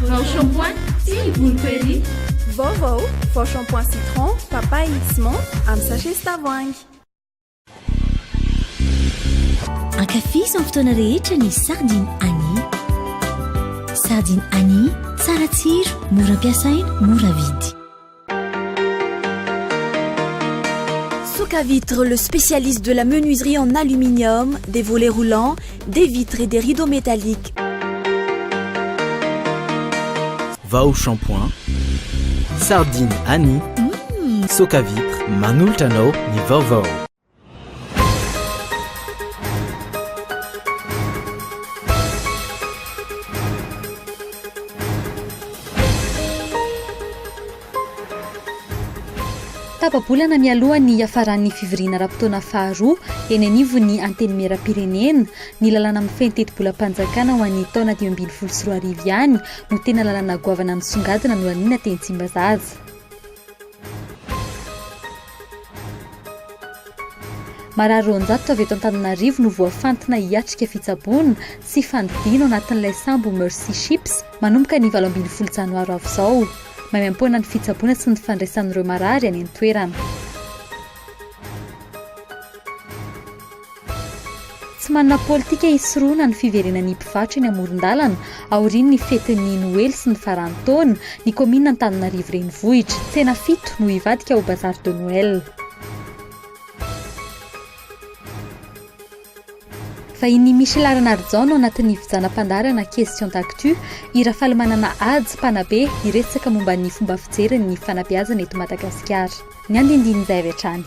Vao shampoing, tsy ny voloko ery. Vaovao, vao shampoing citron, papaye sy menthe amin'ny sachet sy tavoahangy. Ankafizo amin'ny fotoana rehetra ny sardine Annie. Sardine Annie, tsara tsiro, mora ampiasaina, mora vidy. Souk à Vitre, le spécialiste de la menuiserie en aluminium, des volets roulants, des vitres et des rideaux métalliques. Vao shampoing, sardine Annie, Soka Vitre, manolotra anao ny vaovao. Tapa-bolana mialoha ny hiafaran'ny fivoriana ara-potoana faharoa eny anivon'ny Antenimierampirenena, ny lalàna mifehy ny tetibolam-panjakana ho an'ny taona 2015 ihany no tena lalàna goavana nisongadina nolaniana teny Tsimbazaza. Marary 200 avy eto Antananarivo no voafantina hiatrika fitsaboana sy fandidiana ao anatin'ilay sambo Mercy Ships manomboka ny 18 janoary ho avy izao. Maimaimpoana ny fitsaboana sy ny fandraisan'ireo marary any an-toerana. Tsy manana politika hisorohana ny fiverenan'ny mpivarotra eny amoron-dalana aorian'ny fetin'ny Noely sy ny faran'ny taona ny kaominina Antananarivo Renivohitra. Tsena fito no hivadika ho Bazar de Noël. Vahiny Michel Ranarijaona ao anatin'ny fijanam-pandaharana Question d'actu, i Rafalimanana Haja, mpanabe, hiresaka momba ny fomba fijeriny ny fanabeazana eto Madagasikara. Ny andindinin'izay avy hatrany.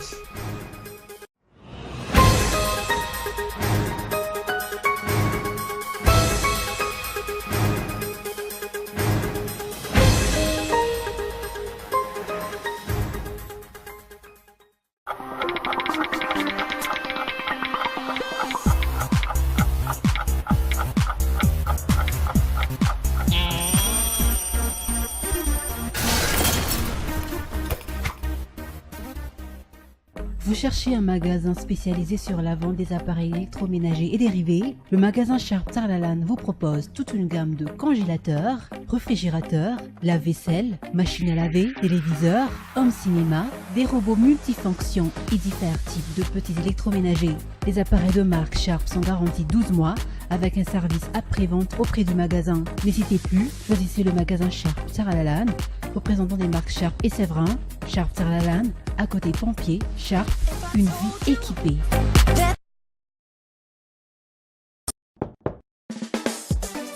Vous cherchez un magasin spécialisé sur la vente des appareils électroménagers et dérivés Le magasin Sharp Tsaralalàna vous propose toute une gamme de congélateurs, réfrigérateurs, lave-vaisselle, machines à laver, téléviseurs, home cinéma, des robots multifonctions et divers types de petits électroménagers. Les appareils de marque Sharp sont garantis 12 mois avec un service après-vente auprès du magasin. N'hésitez plus, choisissez le magasin Sharp Tsaralalàna, représentant des marques Sharp et Séverin. Sharp Tsaralalàna, à côté pompier, Sharp, une vie équipée.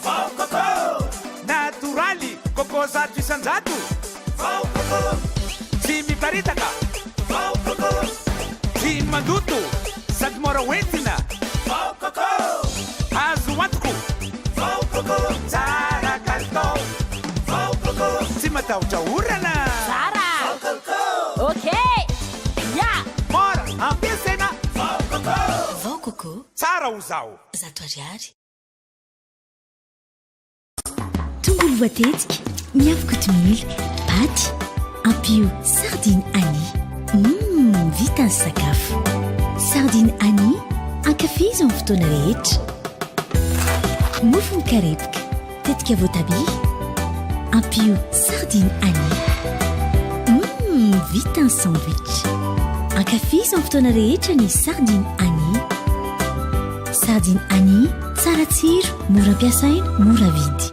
Vao coco! Natoraly, coco 100%. Vao coco! Tsy miparitaka. Vao coco! Tsy mandoto, sady mora hoentina. Vao coco! Azo antoko. Vao coco! Tsara kalitao. Vao coco! Tsy matahotra orana. Tsara! Vao coco! Ok! Ya! Mora ampiasaina. Vao coco! Vao coco. Tsara ho zaho. 100 ariary. Tongolo voatetika, miafy kotomila, paty, ampio sardine Annie. Humm, vita ny sakafo. Sardine Annie, ankafizo amin'ny fotoana rehetra. Mofo mikarepoka, tetika voatabia, ampio sardine Annie. Humm, vita ny sandwich. Ankafizo amin'ny fotoana rehetra ny sardine Annie. Sardine Annie, tsara tsiro, mora ampiasaina, mora vidy.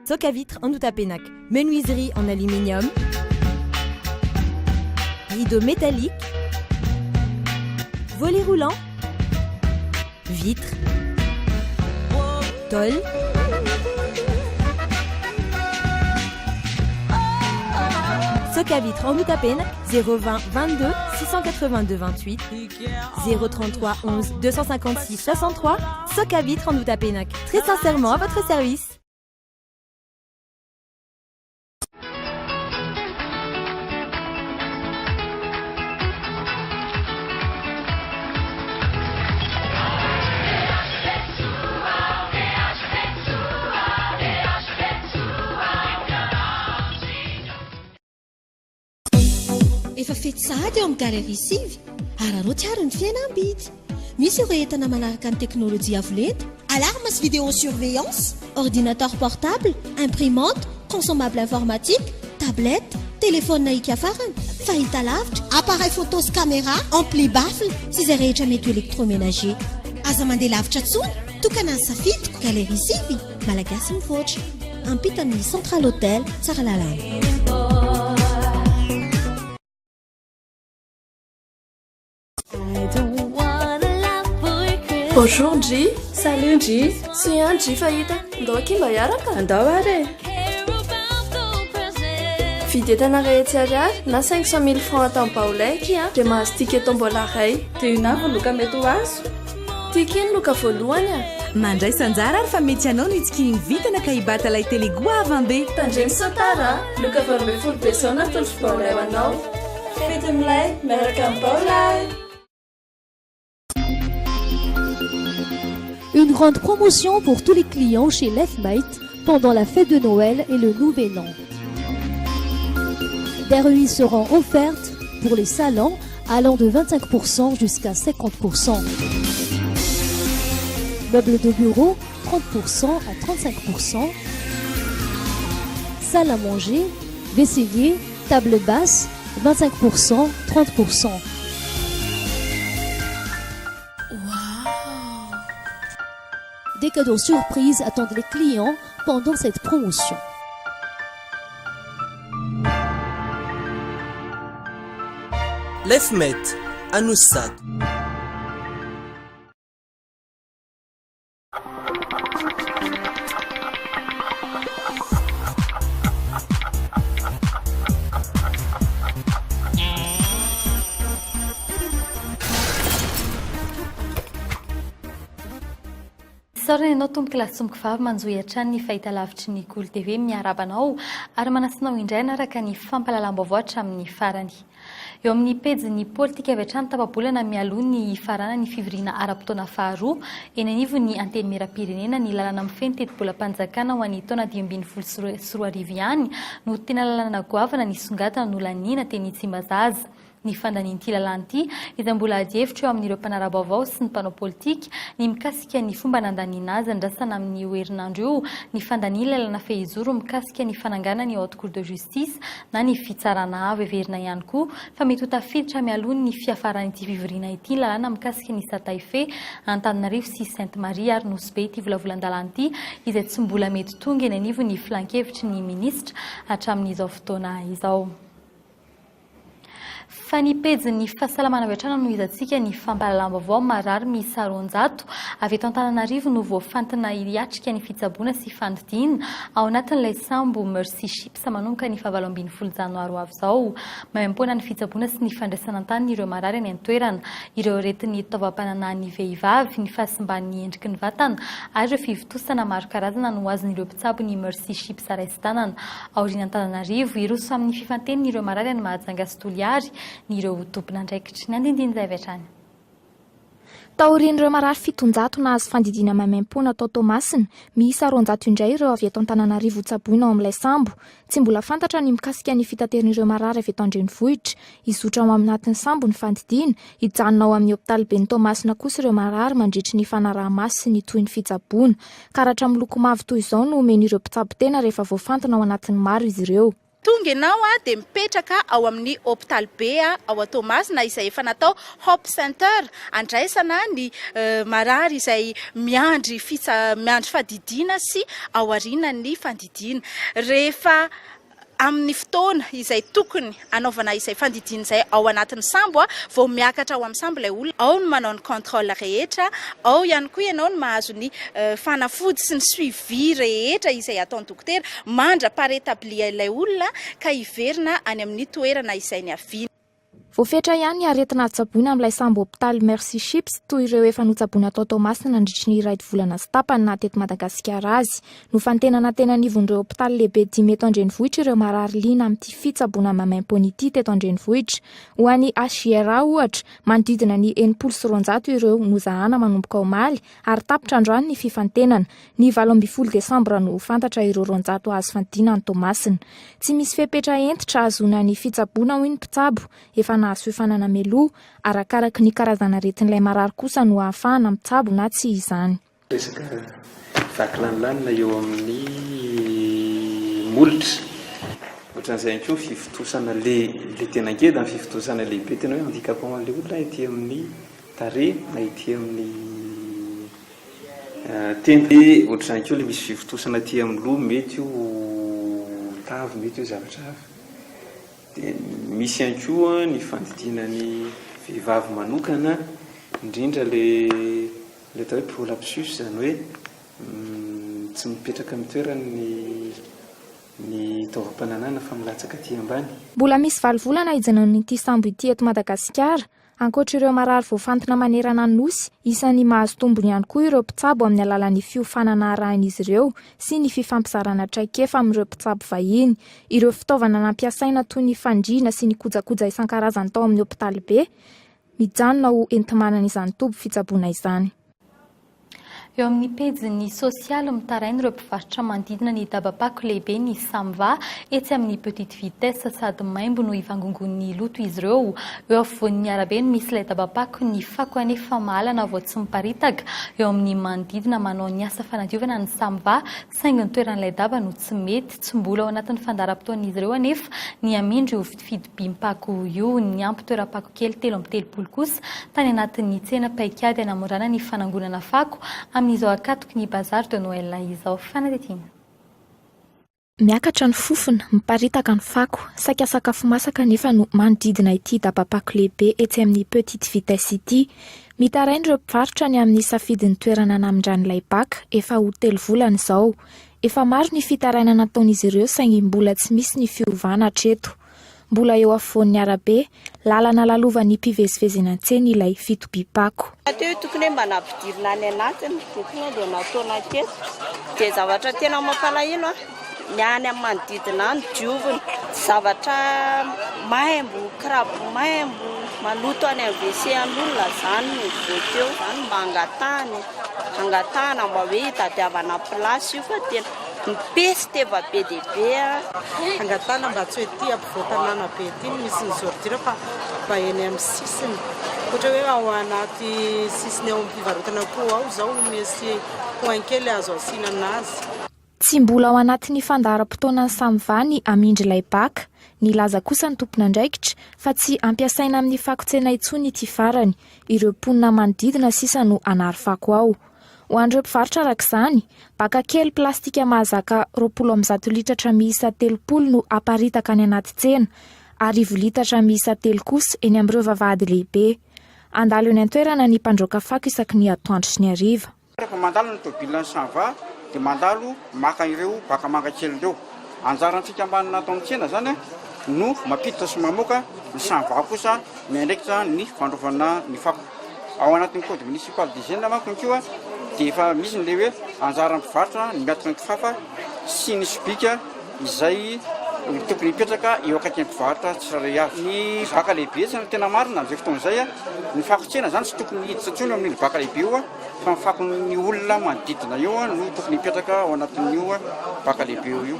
Soc à vitre Andohatapenaka, menuiserie en aluminium, rideau métallique, volet roulant, vitre, tôle. Soc à vitre Andohatapenaka, 020 22 682 28, 033 11 256 63, Soc à vitre Andohatapenaka, très sincèrement à votre service. Efa fety sahady eo amin'ny Galerie 9. Araraoty ary ny fihenam-bidy. Misy ireo entana manaraka ny teknolojia avo lenta. Alarme sy vidéosurveillance, ordinateur portable, imprimante, consommable informatique, tablette, téléphone hika farany, fahitalavitra, appareil photo sy caméra, ampli baffle sy izay rehetra mety ho électroménager. Aza mandeha lavitra intsony, tokana ny safidiko, Galerie 9, Malagasy mivoatra. Ampitan'ny Central Hotel, Tsaralalàna. Bonjour Ndry. Salut Ndry. Soa ihany Ndry fa hita. Ndao akia mba hiaraka. Andao ary e. Vidy entana iray hetsy ariary na 500 000 francs ato amin'ny Baolai akia dia mahazo ticket tombola iray. Dia inona avy ny loka mety ho azo? Ty akia ny loka voalohany a. Mandraisa anjara ary fa mety ianao no hitsikihin'ny vintana ka hibata ilay télé goavam-be. Tandremo sao tara a! Loka 18 be izao natolotry Baolai ho anao. Fety milay miaraka amin'ny Baolai! Une grande promotion pour tous les clients chez Lefmate pendant la fête de Noël et le Nouvel An. Des remises seront offertes pour les salons allant de 25% jusqu'à 50%. Meubles de bureau, 30% à 35%. Salle à manger, vaisselier, table basse, 25%, 30%. Des cadeaux surprises attendent les clients pendant cette promotion. Lefmet, Anosizato. Isaorana ianao tompoko lahy sy tompoko vavy manjohy hatrany ny fahitalavitry ny Kolo TV miarahaba anao ary manasa anao indray hanaraka ny fampahalalam-baovao hatramin'ny farany. Eo amin'ny pejin'ny politika avy hatrany tapa-bolana mialoha ny hifaranan'ny fivoriana ara-potoana faharoa eny anivon'ny Antenimierampirenena ny lalana mifehy ny tetibolam-panjakana ho an'ny taona 2015 ihany no tena lalana goavana nisongadina nolaniana teny Tsimbazaza. Ny fandanian'ity lalàna ity, izay mbola adihevitra eo amin'ireo mpanara-baovao sy ny mpanao politika, ny mikasika ny fomba nandaniana azy andrasana amin'io herinandro io ny fandanian'ilay lalàna fehizoro mikasika ny fananganana ny Haute Cour de Justice na ny Fitsarana Avo. Heverina ihany koa fa mety ho tafiditra mialoha ny fiafaran'ity fivoriana ity ny lalàna mikasika ny Sataifehy Antananarivo sy Sainte Marie ary Nosy Be ity volavolan-dalàna ity izay tsy mbola mety tonga eny anivon'ny filankevitry ny minisitra hatramin'izao fotoana izao. Fa ny pejin'ny fahasalamana avy hatrany hanohizantsika ny fampahalalam-baovao marary miisa 200 avy eto Antananarivo no voafantina hiatrika ny fitsaboana sy fandidiana ao anatin'ilay sambo Mercy Ships manomboka ny fahavalo ambin'ny folo janoary ho avy izao. Maimaimpoana ny fitsaboana sy ny fandraisana an-tanana ireo marary any an-toerana, ireo aretin'ny taovam-pananahan'ny vehivavy, ny fahasimban'ny endriky ny vatana ary ireo fivontosana maro karazana no azon'ireo mpitsabo ny Mercy Ships raisin-tanana. Aorian'Antananarivo, hiroso amin'ny fifanteniny ireo marary any Mahajanga sy Toliary ny ireo tompon'andraikitry ny andindinin'izay avy hatrany. Taorian'ireo marary 700 nahazo fandidiana maimaimpoana tao Toamasina, miisa 200 indray ireo avy eto Antananarivo hotsaboina ao amin'ilay sambo. Tsy mbola fantatra ny mikasika ny fitateran'ireo marary avy eto an-drenivohitra. Hizotra ao anatin'ny sambo ny fandidiana, hijanona ao amin'ny hopitaliben'i Toamasina kosa ireo marary mandritry ny fanaraha-maso sy ny tohin'ny fitsaboana. Karatra miloko mavo toy izao no omen'ireo mpitsabo tena rehefa voafantina ao anatin'ny maro izy ireo. Tonga ianao dia mipetraka ao amin'ny hopitaly be ao Toamasina izay efa natao Hope Center andraisana ny marary izay miandry fitsa miandry fadidiana sy aorianan'ny fandidiana. Rehefa amin'ny fotoana izay tokony hanaovana izay fandidiana izay ao anatin'ny sambo vao miakatra ao amin'ny sambo ilay olona, ao no manao ny contrôle rehetra, ao ihany koa ianao no mahazo ny fanafody sy ny suivi rehetra izay ataon'ny dokotera mandra-paha-rétablir ilay olona ka hiverina any amin'ny toerana izay niaviany. Voafetra ihany ny aretina azo tsaboina amin'ilay sambo hopitaly Mercy Ships toy ireo efa notsaboina tao Toamasina nandritry ny iray volana sy tapany naha teto Madagasikara azy. Nofantenana teny anivon'ireo hopitaly lehibe dimy eto an-drenivohitra ireo marary liana amin'ity fitsaboana maimaimpoana ity teto an-drenivohitra. Ho an'ny HJRA ohatra, manodidina ny 260 ireo nozahana manomboka omaly ary tapitra androany ny fifantenana. Ny 18 desambra no ho fantatra ireo 200 hahazo fandidiana any Toamasina. Tsy misy fepetra hentitra hahazoana ny fitsaboana hoy ny mpitsabo efa nahazo fiofanana mialoha, arakaraky ny karazan'aretin'ilay marary kosa no ahafahana mitsabo na tsia izany. Resaka vaky lanilanina eo amin'ny molotra. Ohatran'izay ihany koa ny fivontosana le le tena ngeda, ny fivontosana lehibe tena hoe handicapant an'ilay olona ety amin'ny tarehy na ety amin'ny tenda. Dia ohatr'izany koa ilay misy fivontosana aty amin'ny loha, mety io tavy, mety io zavatra hafa. Dia misy ihany koa ny fandidiana ny vehivavy manokana, indrindra ilay Ilay atao hoe prolapsus, izany hoe tsy mipetraka amin'ny toerany ny ny taovam-pananahana fa milatsaka aty ambany. Mbola misy valo volana hijanonan'ity sambo ity eto Madagasikara. Ankoatra ireo marary voafantina manerana ny Nosy, isan'ny mahazo tombony ihany koa ireo mpitsabo amin'ny alalan'ny fiofanana arahin'izy ireo sy ny fifampizarana traikefa amin'ireo mpitsabo vahiny. Ireo fitaovana nampiasaina toy ny fandriana sy ny kojakoja isan-karazany tao amin'ny hopitaly be Mijanona ho enti-manana izany toby fitsaboana izany. Eo amin'ny pejin'ny sosialy, mitaraina ireo mpivarotra manodidina ny dabapako lehibe ny Samva etsy amin'ny Petite Vitesse sady maimbo no ivangongon'ny loto izy ireo. Eo afovoan'ny arabe no misy ilay dabapako, ny fako anefa mahalana vao tsy miparitaka eo amin'ny manodidina. Manao ny asa fanadiovana ny Samva saingy ny toeran'ilay daba no tsy mety. Tsy mbola ao anatin'ny fandaharam-potoan'izy ireo anefa ny hamindra io fidibim-pako io. Niampy toeram-pako kely 33 kosa tany anatin'ny tsena paikady hanamorana ny fanangonana fako amin'izao ankatoky ny Bazar de Noël izao. Fanadihadiana. Miakatra ny fofona, miparitaka ny fako. Saika sakafo masaka anefa no manodidina ity dabam-pako lehibe etsy amin'ny Petite Vitesse ity. Mitaraina ireo mpivarotra ny amin'ny safidin'ny toerana namindran'ilay bac efa ho telo volana izao. Efa maro ny fitarainana nataon'izy ireo saingy mbola tsy misy ny fiovana hatreto. Mbola eo afovoan'ny arabe, lalana lalovan'ny mpivezivezy eny an-tsena ilay fitobiam-pako. Teo tokony hoe mba nampidirina any anatiny dia tonga dia nataona teto. Dia zavatra tena mampalahelo an, ny any amin'ny manodidina any diovina. Zavatra maimbo, kirabo maimbo, maloto any amin'ny WC an'olona izany no mivoaka eo. Izany mba angatahana e. Angatahana mba hoe hitadiavana place io fa tena mipesteva be dia be a. Angatahana mba tsy hoe ety ampovoan-tanàna be ety no misy ny ordure fa mba eny amin'ny sisiny. Ohatra hoe ao anaty sisiny ao amin'ny fivarotana akoho ao izao misy coin kely azo asiana anazy. Tsy mbola ao anatin'ny fandaharam-potoanan'ny Samva ny hamindra ilay baka. Nilaza kosa ny tompon'andraikitra fa tsy ampiasaina amin'ny fako tsena intsony ity farany. Ireo mponina manodidina sisa no hanary fako ao. Ho an'ireo mpivarotra araka izany, baka kely plastika mahazaka 120 litratra miisa 30 no aparitaka any anaty tsena, 1000 litatra miisa telo kosa eny amin'ireo vavahady lehibe. Handalo eny an-toerana ny mpandroaka fako isaky ny atoandro sy ny hariva. Rehefa mandalo ny tomobilan'ny Samva dia mandalo maka ireo baka manga kely ireo. Anjaran'ny fikambanana ato amin'ny tsena izany no mampiditra sy mamoaka, ny Samva kosa miandraikitra ny fandraofana ny fako. Ao anatin'ny code municipal d'hygiène manko ny koa dia efa misy ny le hoe anjaran'ny mpivarotra ny miatoka ny kifafa sy ny sobika izay tokony hipetraka eo akaikin'ny mpivarotra tsirairay avy. Ny baka lehibe tsy no tena marina amin'izay fotoana izay. Ny fako tsena izany tsy tokony hiditra intsony eo amin'iny baka lehibe io fa ny fakon'ny olona manodidina eo no tokony hipetraka ao anatin'io baka lehibe io.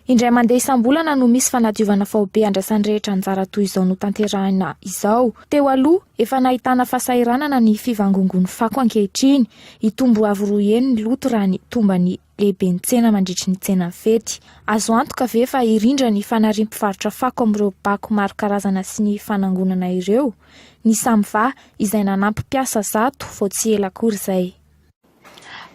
Indray mandeha isam-bolana no misy fanadiovana faobe andraisan'ny rehetra anjara toy izao notanterahina izao. Teo aloha, efa nahitana fahasahiranana ny fivangongoan'ny fako ankehitriny. Hitombo avo roa heny ny loto raha ny tomban'ny lehiben'ny tsena mandritry ny tsenan'ny fety. Azo antoka ve fa hirindra ny fanariam-pivarotra fako amin'ireo bako maro karazana sy ny fanangonana ireo? Ny Samva, izay nanampy mpiasa 100 vao tsy ela akory izay.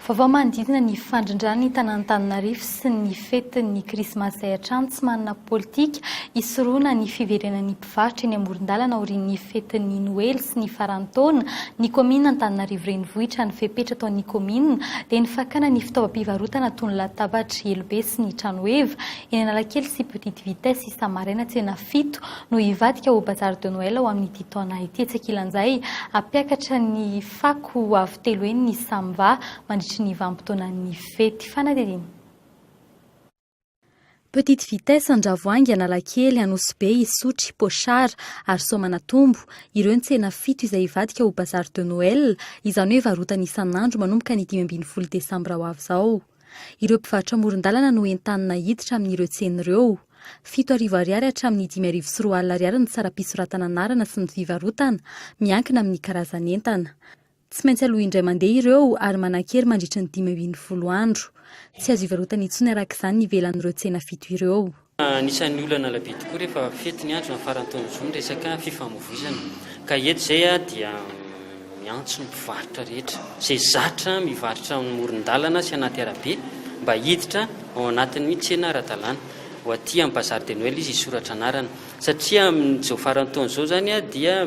Vaovao manodidina ny fandrindrana ny tanàn'Antananarivo sy ny fetin'ny krismasy izay hatrany tsy manana politika hisorohana ny fiverenan'ny mpivarotra eny amoron-dalana aorian'ny fetin'ny Noely sy ny faran'ny taona ny kaominina Antananarivo Renivohitra. Ny fepetra ataon'ny kaominina dia ny fakana ny fitaovam-pivarotana toy ny latabatra, elobe sy ny tranoheva eny Analakely sy Petite Vitesse isa-maraina tsena fito no hivadika ho Bazar de Noël ho amin'ity taona ity. Etsy ankilan'izay, hampiakatra ny fako ho avo telo heny ny Samva mandritry ny vanim-potoanan'ny fety. Fanadihadiana. Petite Vitesse, Andravoahangy, Analakely, Anosibe, Isotry, Pochard ary Soamanatombo. Ireo ny tsena fito izay hivadika ho Bazar de Noël, izany hoe varotana isan'andro manomboka ny 15 desambra ho avy izao. Ireo mpivarotra amoron-dalana no entanina hiditra amin'ireo tsena ireo. 7000 ariary hatramin'ny 2005 ariary ny saram-pisoratana anarana sy ny fivarotana, miankina amin'ny karazan'entana. Tsy maintsy aloa indray mandeha ireo ary manan-kery mandritry ny 15 andro. Tsy azo ivarotana intsony araka izany ny ivelan'ireo tsena fito ireo. Anisan'ny olana lehibe tokoa rehefa fety ny andro na faran'ny taona izao ny resaka fifamoivoizana. Ka eto izay dia miantso ny mpivarotra rehetra izay zatra mivarotra amoron-dalana sy anaty arabe mba hiditra ao anatin'ny tsena ara-dalàna. Ho aty amin'ny Bazar de Noël izy hisoratra anarana. Satria amin'izao faran'ny taona izao izany dia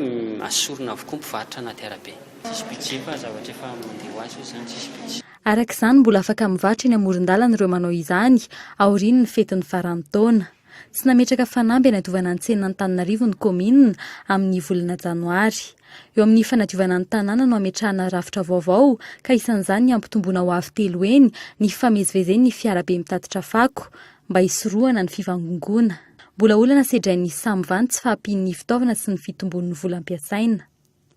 asorina avokoa ny mpivarotra anaty arabe. Tsisy budget fa zavatra efa mandeha ho azy io izany, tsisy budget. Araka izany, mbola afaka mivarotra eny amoron-dalana ireo manao izany aorian'ny fetin'ny faran'ny taona. Tsy nametraka fanamby hanadiovana ny tsenan'Antananarivo ny kaominina amin'ny volana janoary. Eo amin'ny fanadiovana ny tanàna no hametrahana rafitra vaovao ka isan'izany ny hampitomboana ho avo telo heny ny fifamezivezen'ny fiarabe mitatitra fako mba hisorohana ny fivangongoana. Mbola olana sedrain'ny Samva ny tsy fahampian'ny fitaovana sy ny fitombon'ny vola ampiasaina.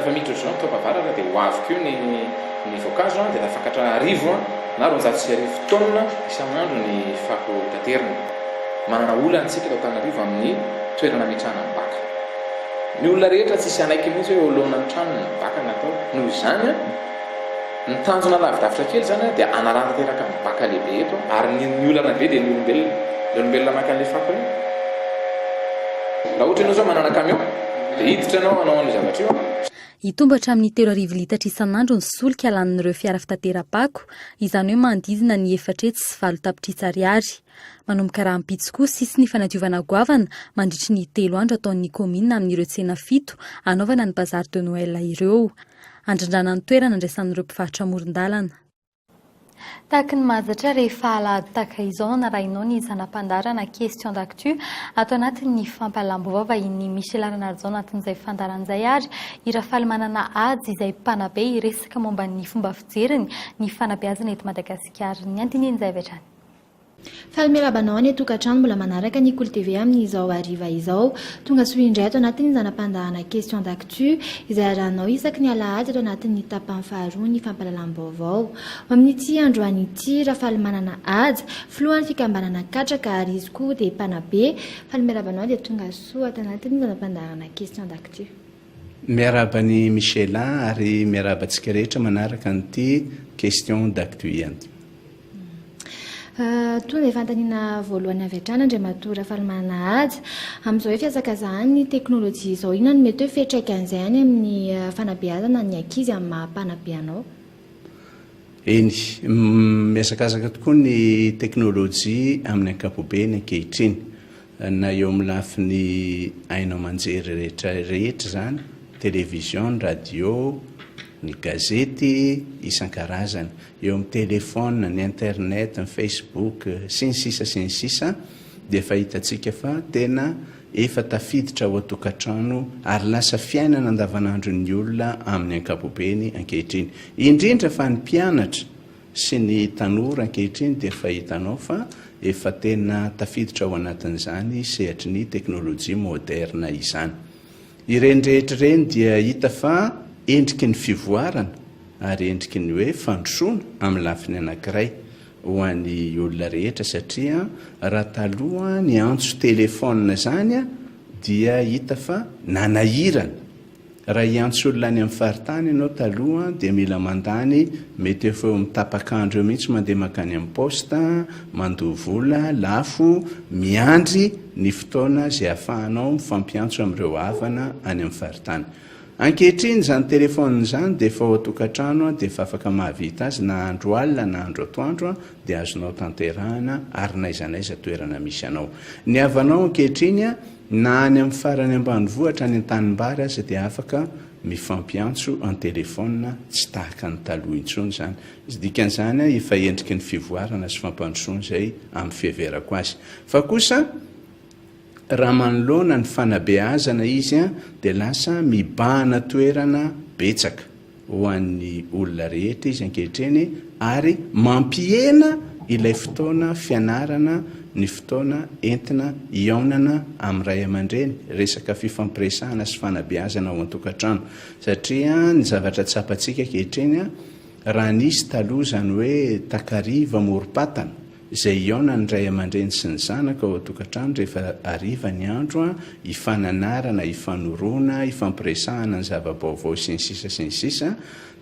Rehefa miditra ohatr'izao ny taom-pahavaratra dia ho avy koa ny ny voankazo dia tafakatra arivo na 1200 taonina isan'andro ny fako taterina. Manana olana isika eto Antananarivo amin'ny toerana ametrahana ny baka. Ny olona rehetra tsisy hanaiky mihitsy hoe eo anoloana ny tranony ny baka natao. Noho izany, ny tanjona lavidavitra kely izany dia hanalana tanteraka ny baka lehibe eto ary ny ny olana be dia ny olombelona. Ilay olombelona maka an'ilay fako ireny. Raha ohatra ianao izao manana camion dia hiditra ianao hanao an'io zavatra io. Hitombo hatramin'ny 3000 litatra isan'andro ny solika lanin'ireo fiara fitateram-pako, izany hoe manodidina ny 804 tapitrisa ariary. Manomboka rahampitso koa sisy ny fanadiovana goavana mandritry ny telo andro ataon'ny kaominina amin'ireo tsena fito hanaovana ny bazar de Noël ireo. Handrindrana ny toerana andraisan'ireo mpivarotra amoron-dalana. Tahaky ny mahazatra rehefa alahady tahaka izao no narahinao ny zana-pandaharana Question d'actu ato anatin'ny fampahalalam-baovao vahinin'i Michel Ranarijaona anatin'izay fandaharana izay ary i Rafalimanana Haja izay mpanabe hiresaka momba ny fomba fijeriny ny fanabeazana eto Madagasikara. Ny andininy izay avy hatrany. Faly miarahaba anao any an-tokantrano mbola manaraka ny Kolo TV amin'izao hariva izao. Tonga soa indray ato anatin'ny zana-pandahana Question d'actu izay arahanao isaky ny alahady ato anatin'ny tapany faharoa ny fampahalalam-baovao. Ho amin'ity androany ity, Rafalimanana Haja, filohan'ny fikambanana Katraka ary izy koa dia mpanabe. Faly miarahaba anao dia tonga soa ato anatin'ny zana-pandaharana Question d'actu. Miarahaba an'i Michela ary miarahaba antsika rehetra manaraka an'ity Question d'actu ihany. Tonga dia fanontaniana voalohany avy hatrany Andriamatoa Rafalimanana Haja. Amin'izao hoe fihazakazahan'ny teknolojia izao, inona no mety hoe fiantraikan'izay any amin'ny fanabeazana ny ankizy amin'ny maha mpanabe anao? Eny, mihazakazaka tokoa ny teknolojia amin'ny ankapobeny ankehitriny. Na eo amin'ny lafiny haino aman-jery rehetra rehetra izany, télévision, ny radio, ny gazety isan-karazany. Eo amin'ny téléphone, ny internet, ny facebook, sy ny sisa sy ny sisa dia efa hitantsika fa tena efa tafiditra ao an-tokantrano ary lasa fiainana andavanandron'ny olona amin'ny ankapobeny ankehitriny. Indrindra fa ny mpianatra sy ny tanora ankehitriny dia efa hitanao fa efa tena tafiditra ao anatin'izany sehatry ny teknolojia moderna izany. Ireny rehetra ireny dia hita fa endriky ny fivoarana ary endriky ny hoe fandrosoana amin'ny lafiny anankiray ho an'ny olona rehetra satria raha taloha ny antso telephone izany dia hita fa nanahirana. Raha hiantso olona any amin'ny faritany ianao taloha dia mila mandany mety efa eo amin'ny tapak'andro eo mihitsy mandeha mankany amin'ny poste, mandoa vola, lafo, miandry ny fotoana izay ahafahanao mifampiantso amin'ireo havana any amin'ny faritany. Ankehitriny izany telephone izany dia efa ao an-tokantrano dia efa afaka mahavita azy na andro alina na andro atoandro dia azonao tanterahana ary n'aiza n'aiza toerana misy anao. Ny havanao ankehitriny Na any amin'ny farany ambanivohitra any an-tanimbary aza dia afaka mifampiantso an-telefaonina tsy tahaka ny taloha intsony izany. Dikan'izany efa endriky ny fivoarana sy fampandrosoana izay amin'ny fiheverako azy. Fa kosa raha manoloana ny fanabeazana izy dia lasa mibahana toerana betsaka. ho an'ny olona rehetra izy ankehitriny ary mampihena ilay fotoana fianarana ny fotoana entina hihaonana amin'ny ray aman-dreny, resaka fifampiresahana sy fanabeazana ao an-tokantrano satria ny zavatra tsapantsika ankehitriny raha nisy taloha izany hoe takariva morom-patana izay hihaonan'ny ray aman-dreny sy ny zanaka ao an-tokantrano rehefa hariva ny andro, hifananarana, hifanoroana, hifampiresahana ny zava-baovao sy ny sisa sy ny sisa.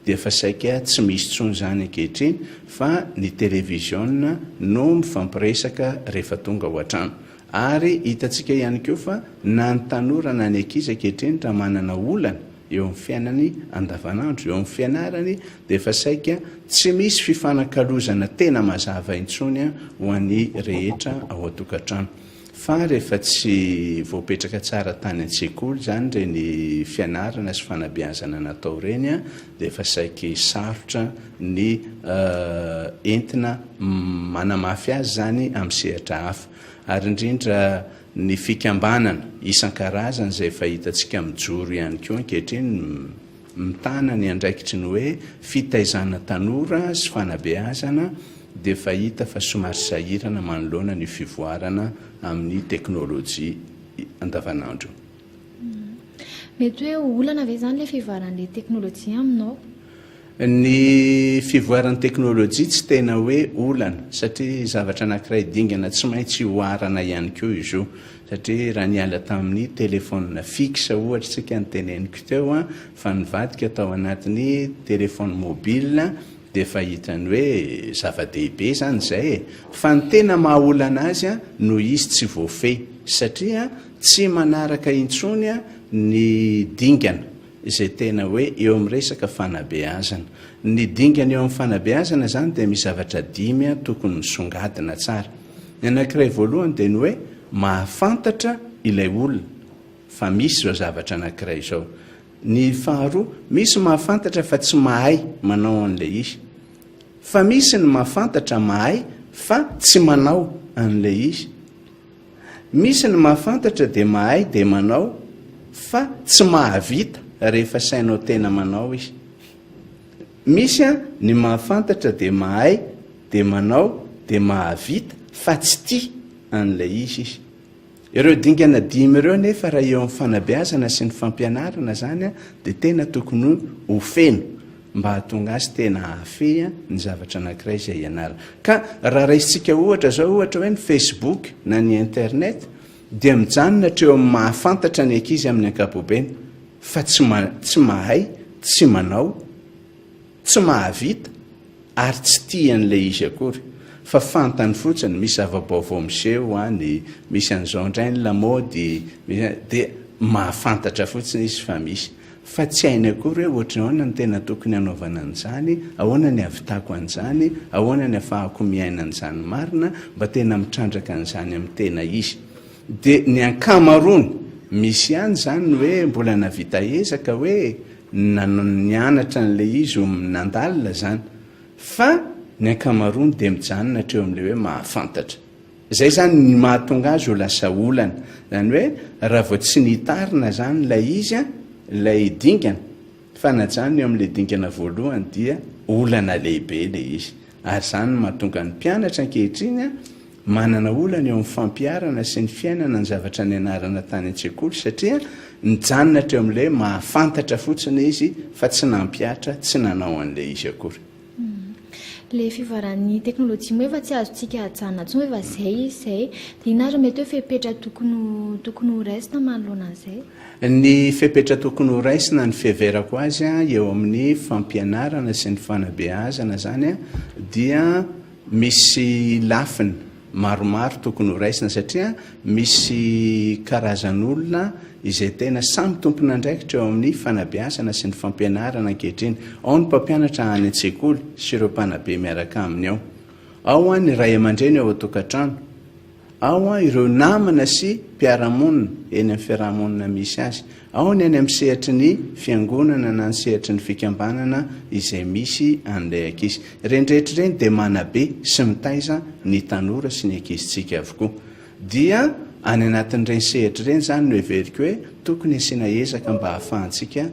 dia efa saika tsy misy intsony izany ankehitriny fa ny televiziona no mifampiresaka rehefa tonga ao an-trano. Ary hitantsika ihany koa fa na ny tanora na ny ankizy ankehitriny raha manana olana eo amin'ny fiainany andavanandro, eo amin'ny fianarany dia efa saika tsy misy fifanakalozana tena mazava intsony ho an'ny rehetra ao an-tokantrano. Fa rehefa tsy voapetraka tsara tany an-tsekoly izany ireny fianarana sy fanabeazana natao ireny dia efa saiky sarotra ny entina manamafy azy izany amin'ny sehatra hafa. Ary indrindra ny fikambanana isan-karazany izay efa hitantsika mijoro ihany koa ankehitriny mitana ny andraikitry ny hoe fitaizana tanora sy fanabeazana dia efa hita fa somary sahirana manoloana ny fivoarana amin'ny teknolojia andavanandro. Mety hoe olana ve izany ilay fivoaran'ilay teknolojia aminao? Ny fivoaran'ny teknolojia tsy tena hoe olana satria zavatra anankiray dingana tsy maintsy oharana ihany koa izy io satria raha niala tamin'ny téléphone fixe ohatra isika ny teneniko teo fa nivadika tao anatin'ny téléphone mobile dia efa hitany hoe zava-dehibe izany izay e! Fa ny tena maha olana azy noho izy tsy voafehy satria tsy manaraka intsony ny dingana izay tena hoe eo amin'ny resaka fanabeazana. Ny dingana eo amin'ny fanabeazana izany dia misy zavatra dimy tokony misongadina tsara. Ny anankiray voalohany dia ny hoe mahafantatra ilay olona fa misy izao zavatra anankiray izao. Ny faharoa, misy mahafantatra fa tsy mahay manao an'ilay izy. Fa misy ny mahafantatra mahay fa tsy manao an'ilay izy. Misy ny mahafantatra dia mahay dia manao fa tsy mahavita rehefa sainao tena manao izy. Misy ny mahafantatra dia mahay dia manao dia mahavita fa tsy tia an'ilay izy izy. Ireo dingana dimy ireo nefa raha eo amin'ny fanabeazana sy ny fampianarana izany dia tena tokony ho feno mba hahatonga azy tena hahafehy ny zavatra anankiray izay ianarana. Ka raha raisintsika ohatra izao ohatra hoe ny Facebook na ny internet dia mijanona hatreo amin'ny mahafantatra ny ankizy amin'ny ankapobeny fa tsy tsy mahay, tsy manao, tsy mahavita ary tsy tia an'ilay izy akory fa fantany fotsiny misy zava-baovao miseho any, misy an'izao indray ny lamaody, misy dia mahafantatra fotsiny izy fa misy. Fa tsy hainy akory hoe ohatry ny ahoana no tena tokony hanaovana an'izany, ahoana ny hahavitako an'izany, ahoana ny hahafahako miaina an'izany marina, mba tena mitrandraka an'izany amin'ny tena izy. Dia ny ankamaroany, misy ihany izany ny hoe mbola nahavita ezaka hoe nianatra an'ilay izy ho nandalina izany. Fa ny ankamaroany dia mijanona hatreo amin'ilay hoe mahafantatra. Izay izany ny mahatonga azy ho lasa olana. Izany hoe raha vao tsy nitarina izany ilay izy an, ilay dingana, fa najanona eo amin'ilay dingana voalohany dia olana lehibe ilay izy. Ary izany no mahatonga ny mpianatra ankehitriny an, manana olana eo amin'ny fampiharana sy ny fiainana ny zavatra nianarana tany an-tsekoly satria nijanona hatreo amin'ilay hoe mahafantatra fotsiny izy fa tsy nampihatra, tsy nanao an'ilay izy akory. Ilay fivoaran'ny teknolojia moa efa tsy azontsika ajanona intsony fa efa izay izy izay. Dia inona ary no mety hoe fepetra tokony ho tokony ho raisina manoloana an'izay? Ny fepetra tokony ho raisina, ny fiheverako azy eo amin'ny fampianarana sy ny fanabeazana izany dia misy lafiny maromaro tokony ho raisina satria misy karazan'olona izay tena samy tompon'andraikitra eo amin'ny fanabeazana sy ny fampianarana ankehitriny. Ao ny mpampianatra any an-tsekoly sy ireo mpanabe miaraka aminy ao. Ao ny ray aman-dreny ao an-tokantrano. Ao ireo namana sy mpiara-monina eny amin'ny fiaraha-monina misy azy. Ao ny any amin'ny sehatry ny fiangonana na ny sehatry ny fikambanana izay misy an'ilay ankizy. Ireny rehetra ireny dia manabe sy mitaiza ny tanora sy ny ankizintsika avokoa. Dia any anatin'ireny sehatra ireny izany no heveriko hoe tokony asiana ezaka mba hahafahantsika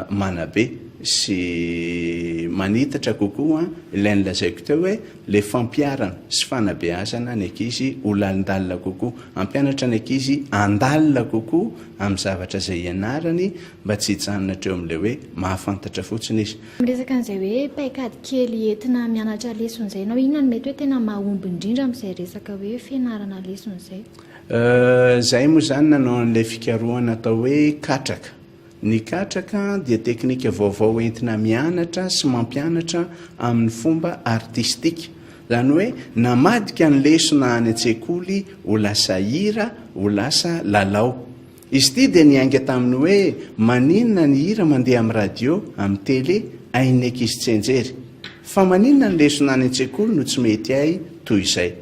manabe sy manitatra kokoa ilay nolazaiko teo hoe ilay fampiharana sy fanabeazana ny ankizy ho lalindalina kokoa, hampianatra ny ankizy handalina kokoa amin'ny zavatra izay ianarany mba tsy hijanona hatreo amin'ilay hoe mahafantatra fotsiny izy. Miresaka an'izay hoe paikady kely entina mianatra lesona izay ianao, inona no mety hoe tena mahomby indrindra amin'izay resaka hoe fianarana lesona izay? Izahay moa izany nanao an'ilay fikarohana atao hoe katraka. Ny katraka dia teknika vaovao entina mianatra sy mampianatra amin'ny fomba artistika. Izany hoe namadika ny lesona any an-tsekoly ho lasa hira, ho lasa lalao. Izy ity dia niainga tamin'ny hoe maninona ny hira mandeha amin'ny radio, amin'ny tele, hain'ny ankizy tsianjery. Fa maninona ny lesona any an-tsekoly no tsy mety hay toy izay.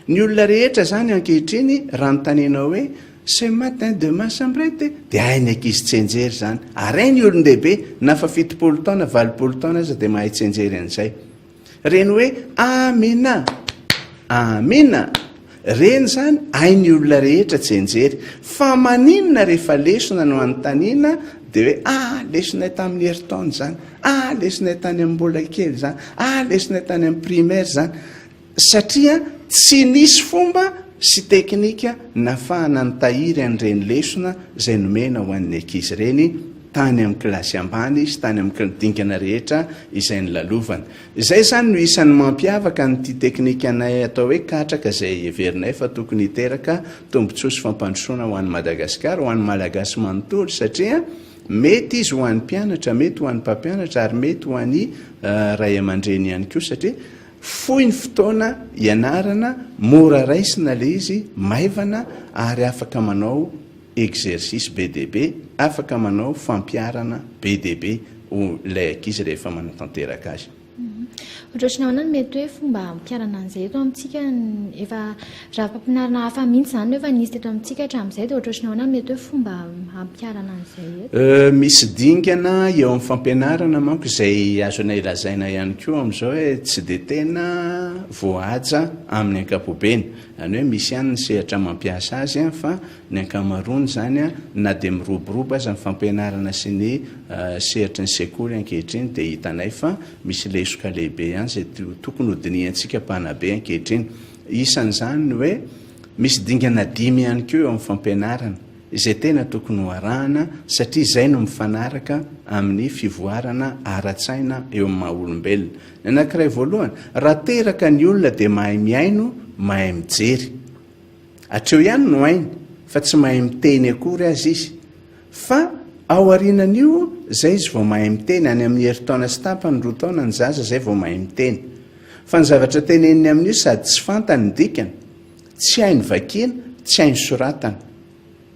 Ny olona rehetra izany ankehitriny raha anontanianao hoe ce matin de ma chambrette dia hain'ny ankizy tsianjery izany. Ary hain'ny olon-dehibe na fa 70 taona, 80 taona aza dia mahay tsianjery an'izay. Ireny hoe amina, amina, ireny izany hain'ny olona rehetra tsianjery. Fa maninona rehefa lesona no anontaniana dia hoe ah lesonay tamin'ny herintaona izany, ah lesonay tany amin'ny mbola kely izany, ah lesonay tany amin'ny primaire izany. Satria tsy nisy fomba sy teknika nafahana nitahiry an'ireny lesona izay nomena ho an'ny ankizy ireny tany amin'ny kilasy ambany sy tany amin'ny dingana rehetra izay nolalovany. Izay izany no isan'ny mampiavaka an'ity teknikanay atao hoe katraka izay heverinay fa tokony hiteraka tombontsoa sy fampandrosoana ho an'i Madagasikara, ho an'ny Malagasy manontolo satria mety izy ho an'ny mpianatra, mety ho an'ny mpampianatra ary mety ho an'ny ray aman-dreny ihany koa satria Fohy ny fotoana ianarana, mora raisina ilay izy, maivana ary afaka manao exercice be dia be, afaka manao fampiharana be dia be ilay ankizy rehefa manatanteraka azy. Ohatrohatry ny ahoana no mety hoe fomba hampiharana an'izay eto amintsika? Efa rafi-pampianarana hafa mihitsy izany no efa nisy teto amintsika hatramin'izay dia ohatrohatry ny ahoana no mety hoe fomba hampiharana an'izay eto? Misy dingana eo amin'ny fampianarana manko izay azonay lazaina ihany koa amin'izao hoe tsy dia tena voahaja amin'ny ankapobeny. Izany hoe misy ihany ny sehatra mampiasa azy fa ny ankamaroany izany na dia miroborobo aza ny fampianarana sy ny sehatry ny sekoly ankehitriny dia hitanay fa misy lesoka lehibe ihany izay tokony hodinihantsika mpanabe ankehitriny. Isan'izany ny hoe misy dingana dimy ihany koa eo amin'ny fampianarana izay tena tokony ho arahana satria izay no mifanaraka amin'ny fivoarana ara-tsaina eo amin'ny maha olombelona. Ny anankiray voalohany, raha teraka ny olona dia mahay mihaino, mahay mijery. Hatreo ihany no hainy fa tsy mahay miteny akory aza izy. Fa ao aorianan'io izay izy vao mahay miteny, any amin'ny herintaona sy tapany, roa taona ny zaza izay vao mahay miteny. Fa ny zavatra teneniny amin'io sady tsy fantany ny dikany, tsy hainy vakiana, tsy hainy soratana.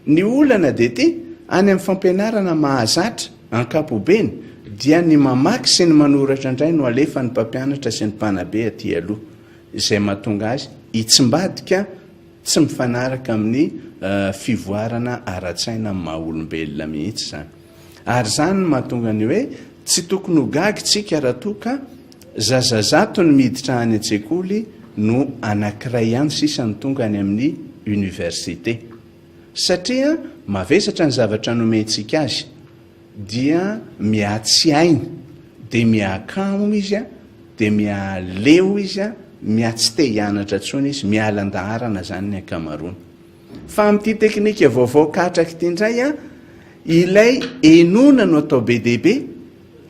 Ny olana dia ity, any amin'ny fampianarana mahazatra, ankapobeny, dia ny mamaky sy ny manoratra indray no alefan'ny mpampianatra sy ny mpanabe aty aloha, izay mahatonga azy hitsimbadika tsy mifanaraka amin'ny fivoarana ara-tsaina amin'ny maha-olombelona mihitsy izany. Ary izany no mahatonga ny hoe tsy tokony ho gaga isika raha toa ka zaza zato ny miditra any an-tsekoly no anankiray ihany sisa no tonga any amin'ny université. Satria mavesatra ny zavatra nomentsika azy dia miha-tsy hainy, dia miha-kamo izy, dia miha-leo izy, miha-tsy te hianatra intsony izy, miala an-daharana izany ny ankamaroany. Fa amin'ity teknika vaovao katraka ity indray an, ilay henoina no atao be dia be,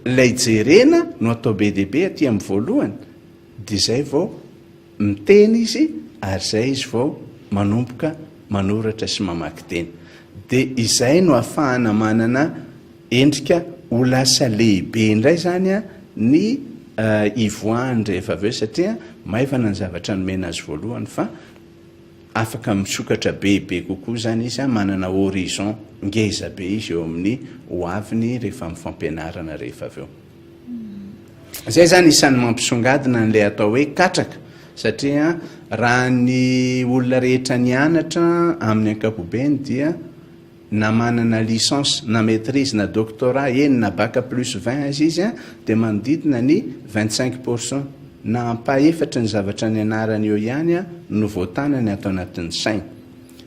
ilay jerena no atao be dia be aty amin'ny voalohany, dia izay vao miteny izy ary izay izy vao manomboka manoratra sy mamaky teny. Dia izay no ahafahana manana endrika ho lasa lehibe indray izany an, ny hivoahany rehefa avy eo satria maivana ny zavatra nomena azy voalohany fa Afaka misokatra bebe kokoa izany izy, manana horizon ngeza be izy eo amin'ny ho aviny rehefa amin'ny fampianarana rehefa avy eo. Izay izany isan'ny mampisongadina an'ilay atao hoe katraka satria raha ny olona rehetra nianatra amin'ny ankapobeny dia na manana licence na maitrise na doctorat, eny na bac plus 20 aza izy dia manodidina ny 25 pour cent na ampahefatry ny zavatra nianarany eo ihany no voatanany ato anatin'ny sainy.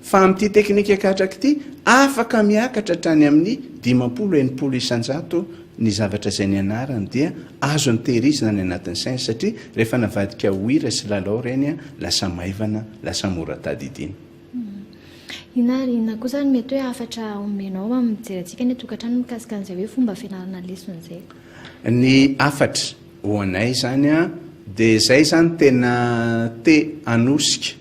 Fa amin'ity teknika katraka ity, afaka miakatra hatrany amin'ny 50, 60 isanjato ny zavatra izay nianarany dia azony tehirizina any anatin'ny sainy satria rehefa navadika ho hira sy lalao ireny lasa maivana, lasa mora tadidiana. Inona ary inona kosa no mety hoe hafatra omenao amin'ny mijery antsika any an-tokantrano mikasika an'izay hoe fomba fianarana lesona izay? Ny hafatra ho anay izany dia izay izany tena te hanosika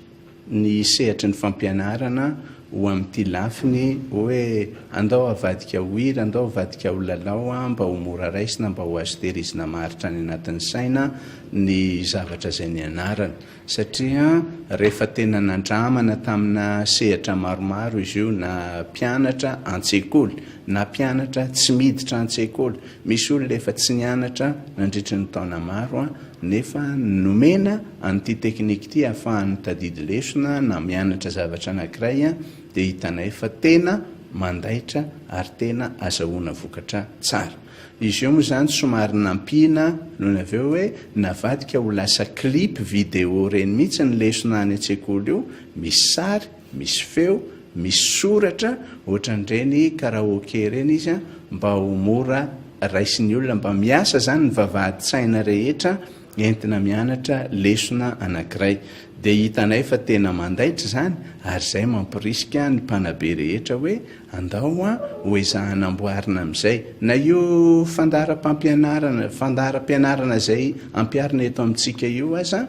ny sehatry ny fampianarana ho amin'ity lafiny hoe andao avadika ho hira, andao avadika ho lalao mba ho mora raisina, mba ho azo tehirizina maharitra any anatin'ny saina ny zavatra izay nianarana. Satria rehefa tena nandramana tamina sehatra maromaro izy io, na mpianatra an-tsekoly, na mpianatra tsy miditra an-tsekoly, misy olona efa tsy nianatra nandritry ny taona maro nefa nomena an'ity teknika ity ahafahany mitadidy lesona na mianatra zavatra anankiray dia hitanay fa tena mandaitra ary tena azahoana vokatra tsara. Izy io moa izany somary nampiana nony avy eo hoe navadika ho lasa clip video ireny mihitsy ny lesona any an-tsekoly io, misy sary, misy feo, misy soratra, ohatran'ireny karaoke ireny izy mba ho mora raisin'ny olona, mba miasa izany ny vavahadin-tsaina rehetra entina mianatra lesona anankiray. Dia hitanay fa tena mandaitra izany ary izay mampirisika ny mpanabe rehetra hoe andao ho ezahana amboarina amin'izay. Na io fandaharam-pampianarana, fandaharam-pianarana izay ampiharina eto amintsika io aza,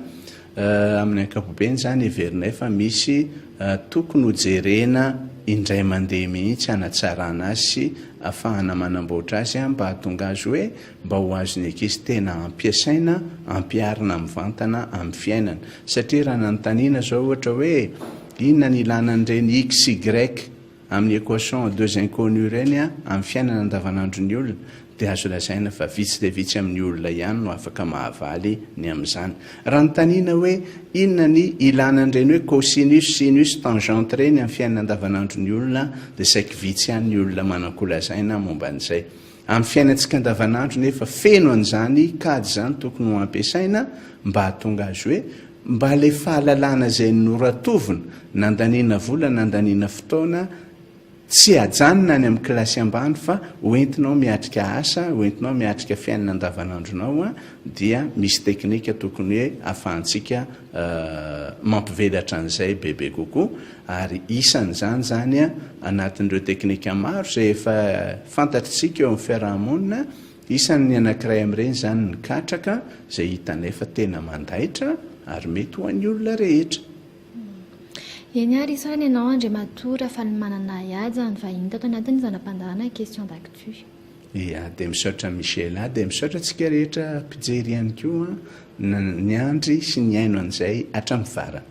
amin'ny ankapobeny izany heverinay fa misy tokony hojerena indray mandeha mihitsy hanatsarana azy sy afahana manamboatra azy mba hahatonga azy hoe mba ho azon'ny ankizy tena ampiasaina, ampiharina mivantana amin'ny fiainana. Satria raha nanontaniana izao ohatra hoe inona ny ilana an'ireny x, y amin'ny équation à deux inconnues ireny amin'ny fiainana andavanandron'ny olona dia azo lazaina fa vitsy dia vitsy amin'ny olona ihany no afaka mahavaly ny amin'izany. Raha anontaniana hoe inona ny ilana an'ireny hoe cosinus, sinus, tangente ireny amin'ny fiainana andavanandron'ny olona dia saiky vitsy ihany ny olona manan-kolazaina momba an'izay. Amin'ny fiainantsika andavanandro nefa feno an'izany kajy izany tokony ho ampiasaina mba hahatonga azy hoe mba ilay fahalalana izay noratovina, nandaniana vola, nandaniana fotoana, tsy hajanona any amin'ny kilasy ambany fa ho entinao miatrika asa, ho entinao miatrika fiainana andavanandronao dia misy teknika tokony hoe ahafahantsika mampivelatra an'izay bebe kokoa ary isan'izany izany anatin'ireo teknika maro izay efa fantatr'tsika eo amin'ny fiaraha-monina, isan'ny anankiray amin'ireny izany ny katraka izay hitanay fa tena mandaitra ary mety ho an'ny olona rehetra. Eny ary, isaorana ianao Andriamatoa Rafalimanana Haja, nivahiny tato anatin'ny zana-pandaharana Question d'actu. Ia, dia misaotra Michela, dia misaotra antsika rehetra mpijery ihany koa niandry sy nihaino an'izay hatramin'ny farany.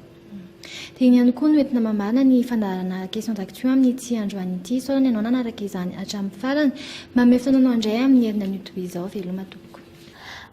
Dia iny ihany koa no entina mamarana ny fandaharana Question d'actu amin'ity androany ity. Isaorana ianao nanaraka izany hatramin'ny farany. Manome fotoana anao indray amin'ny heriny anio toy izao. Veloma tompoko.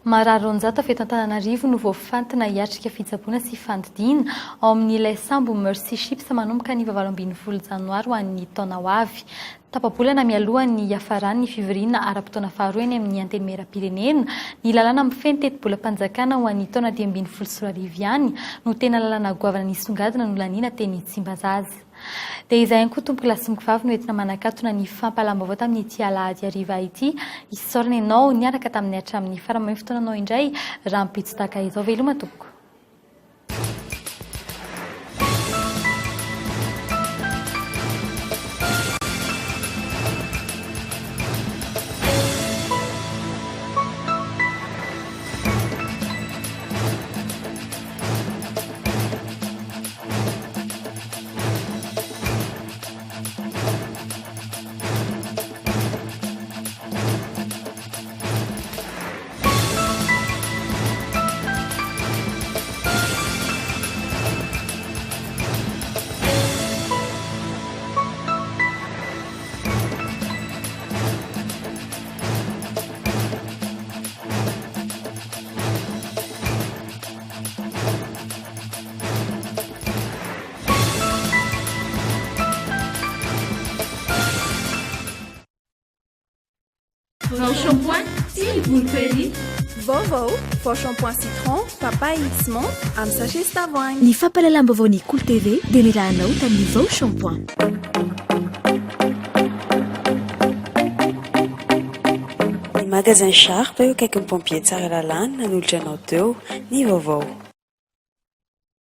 Marary 200 avy eto Antananarivo no voafantina hiatrika fitsaboana sy fandidiana ao amin'ilay sambo Mercy Ships manomboka ny 18 janoary ho an'ny taona ho avy. Tapa-bolana mialohan'ny hiafaran'ny fivoriana ara-potoana faharoa eny amin'ny Antenimierampirenena, ny lalàna mifehy ny tetibolam-panjakana ho an'ny taona 2015 ihany no tena lalàna goavana nisongadina nolaniana teny Tsimbazaza. Dia izay ihany koa tompoko lahy sy vavy no entina manakatona ny fampahalam-baovao tamin'ity alahady hariva ity. Isaorana ianao niaraka taminay hatramin'ny farany. Mamehy fotoana anao indray rahampitso tahaka izao. Veloma tompoko. Vao shampoing tia ny volo Perry. Vaovao, vao shampoing citron, papaye sy menthe amin'ny sachet sy tavoahangy. Ny fampahalalam-baovaon'ny Kolo TV dia nirahanao tamin'ny vao shampoing. Ny magasin Sharp eo akaikin'ny pompier Tsaralalàna nanolotra anao teo ny vaovao.